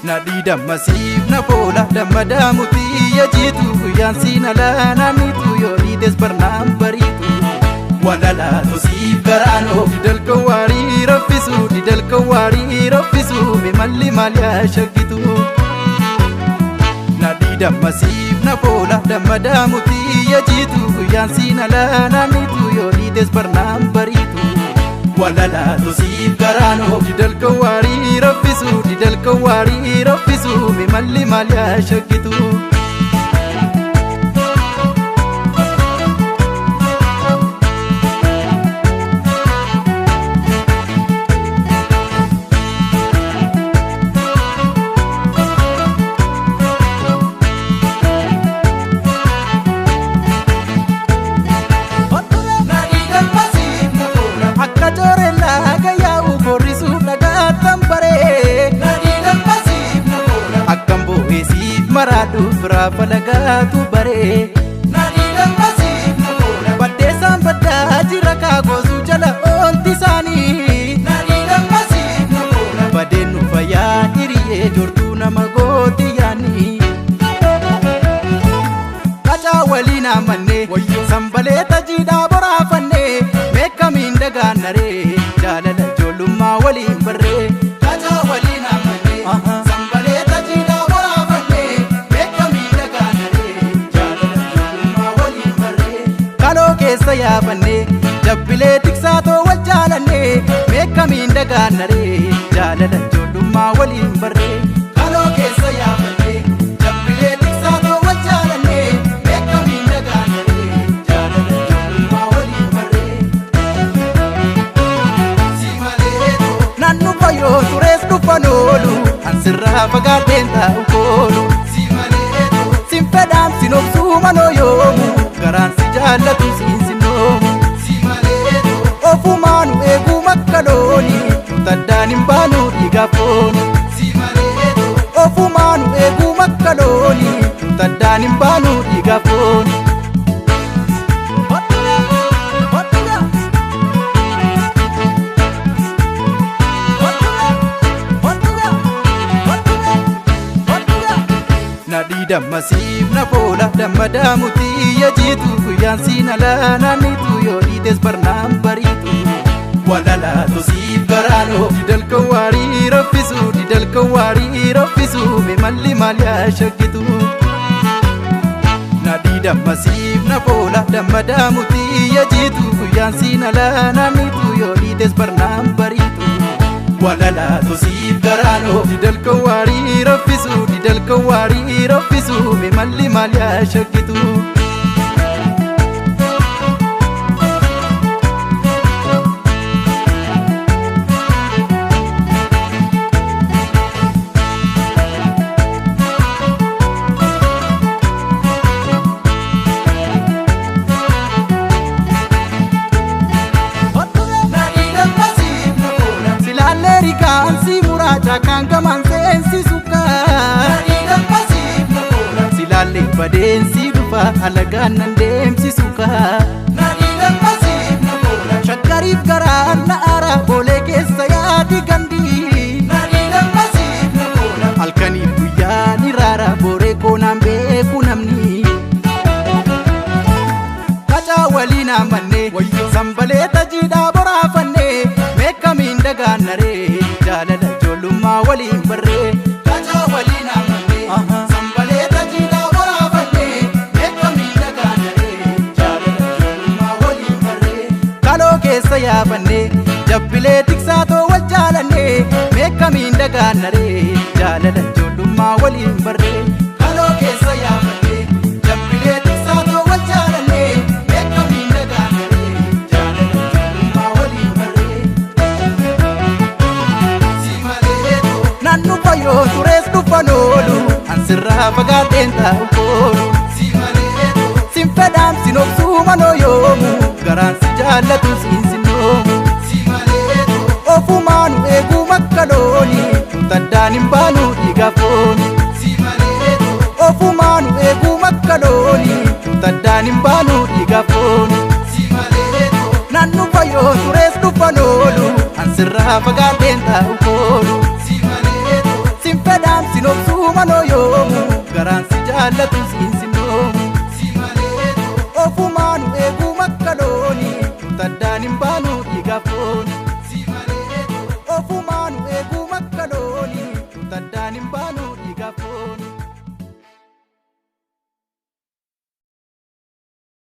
Nadhii dammasiif na boola dammadaa mutii yajiitu guyyaan siin alaa naannitu yoo dhiites barnaan bariitu. Walalaatu siif garaan of didalka waarii raffisu didalka waarii raffisu mimalli maal yaa shakkitu. Nadhii dammasiif na boola dammadaa mutii yajiitu guyyaan siin alaa naannitu yoo dhiites barnaan bariitu. Walalaatu siif garaan of didalka waarii raffisu didalka waarii raffisu mimalli maal yaa shakkitu. Akka joorellaa gayyaa'u gorrisuuf dhagaattan baree. Akkam bo'eesiif maraadhuuf biraa falagaatu baree. Baddeessaan baddaa jira kaagosuu jala oolti isaanii. Badeen nu fayyaa hiriyyee jortuu nama gooti yaanii. Qacaa waliin amannee sanbalee tajiidhaa boraafannee meeqamiin dagaannaree jaalala ijoollummaa waliin barree. Qacaa waliin amannee sanbalee tajiidhaa boraafannee meeqamiin dagaannaree jaalala ijoollummaa waliin barree. Kaloo keessa yaafannee jabbilee tiksaatoo wal jaalannee meeqamiin dagaannaree jaalala ijoollummaa waliin barree. Kaloo keessa yaafannee jabbilee tiksaatoo wal jaalannee meeqamiin dagaannaree jaalala ijoollummaa waliin barree. Naannu fayyoo turees dhufan oolu ansirraa fagaadheen taa'u koolu. Sin fedhaan sin obsuu manoo yoomu garaan si jaallatu siin sinnoomu. Ofumaanu eeguu makka looni nutaddaan hin baanu dhiigaaf fooni. Ofumaanu eeguu makka looni nutaddaan hin baanu dhiigaaf fooni. Nadhii dammasiif na boola dammadaa mutii yajiitu guyyaan siin alaa naannitu yoo dhiites barnaan bariitu. Walalaatu siif garaan of didalka waarii raffisu didalka waarii raffisu mimalli maal yaa shakkitu. Nadhii dammasiif na boola dammadaa mutii yajiitu guyyaan siin alaa naannitu yoo dhiites barnaan bariitu. Walalaatu siif garaan of didalka waarii raffisu didalka waarii raffisu mimalli maal yaa shakkitu. Silaallee rigaan si muraacha kan gamaan seensisu kaa. Silaallee badeensi dhufa alagaan nan deemsisu kaa. Shakkariif garaan na aara boolee keessa yaadi gandi. Halkaniif guyyaa ni raara booree koonaan beeku namni. Qacaa waliin amannee sanbalee tajiidhaa boraafannee meeqamiin dagaannaree jaalala ijoollummaa waliin barree. Qacaa waliin amannee sanbalee tajiidhaa boraafannee meeqamiin dagaannaree jaalala ijoollummaa waliin barree. Kaloo keessa yaafannee jabbilee tiksaatoo wal jaalannee meeqamiin dagaannaree jaalala ijoollummaa waliin barree. Kaloo keessa yaafannee jabbilee tiksaatoo wal jaalannee meeqamiin dagaannaree jaalala ijoollummaa waliin barree. Naannu fayyoo turees dhufan oolu ansirraa fagaadheen taa'u koolu. Sin fedhaan sin obsuu manoo yoomu jaallatu siin sinnoomu. Ofumaanu eeguu makka looni taddaan hin baanu dhiiga fooni. Ofumaanu eeguu makka looni taddaan hin baanu dhiiga fooni. Nan dhufa yoo turees dhufa loolu ansirraa fagaadheen taa'u koolu.